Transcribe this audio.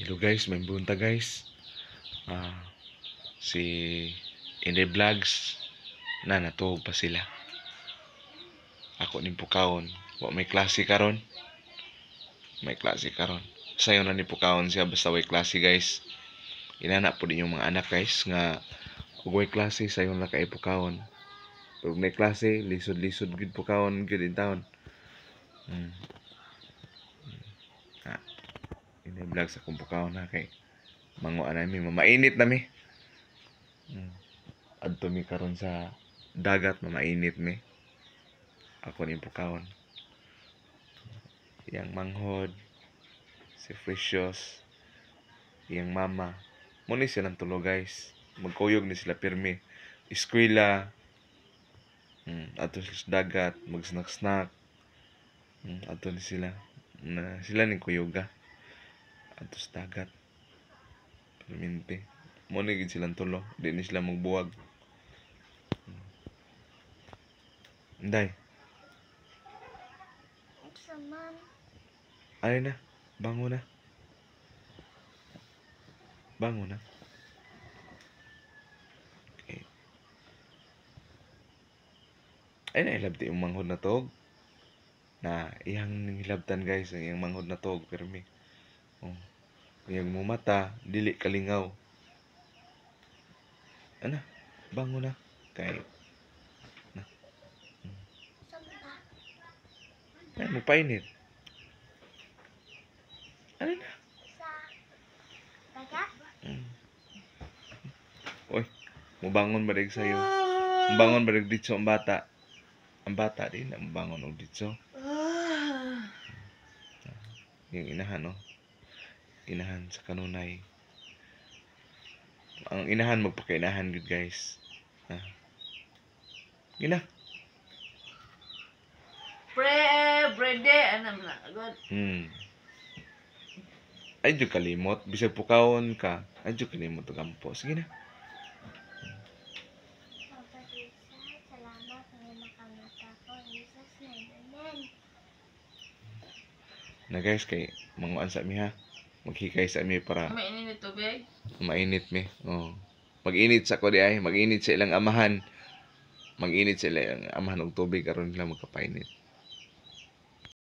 Hello guys, may bunta guys. Si Inday Vlogs na natuog pa sila. Ako ning pukawon. Wa may klase karon. May klase karon. Sayo na ni pukawon siya basta way klase, guys. Inana po din yung mga anak, guys, nga ug way klase sayo na kay pukawon. Pag may klase, lisod-lisod gid pukawon gid in town. Ah, Inday Vlogs, akong pukawon na kay manguan na mi, mamainit na mi. Adto mi karon sa dagat, mamainit mi. Ako ning pukawon. Iyang manghod, si Precious, iyang mama. Mo ni silang tulo, guys. Magkuyog ni sila pirmi. Eskwela, adto sila sa dagat, mag-snack-snack. Adto ni sila. Na sila ning kuyuga. Adto sa dagat. Permente. Mo ni gid silang tulo. Di ni sila magbuwag. Inday, Unsa man? Ay na. Bangon na. Bangon na. Okay. Ay na ilabti yung manghod na tog. Na iyang hilabtan, guys, ang iyang manghod na tog pirmi. Oh. Iyang mumata dili kalingaw. Ana, bangon na kay Saan ba? Ay mo painit. Ano na? Sa dagat? Oy, mubangon ba rin sa'yo? Mubangon ba rin ditso ang bata? Ang bata din, na mubangon og ditso. Yung inahan, no? Inahan sa kanunay. Ang inahan, magpakainahan gud, guys. Ah. Gina. Pre, brede, ano na, good. Ay, jud kalimot. Bisag pukawon ka. Ay, jud kalimot og ampo. Sige na. Papa Lisa, salamat nga nakamata ko. In Jesus' name, amen. Na guys, kay manguan sa mi ha. Maghikay sa mi para May init tubig. Mainit mi. Oh. Mag-init sa ko di ay, mag-init sa ilang amahan. Mag-init sa ilang amahan og tubig aron nila magkapainit.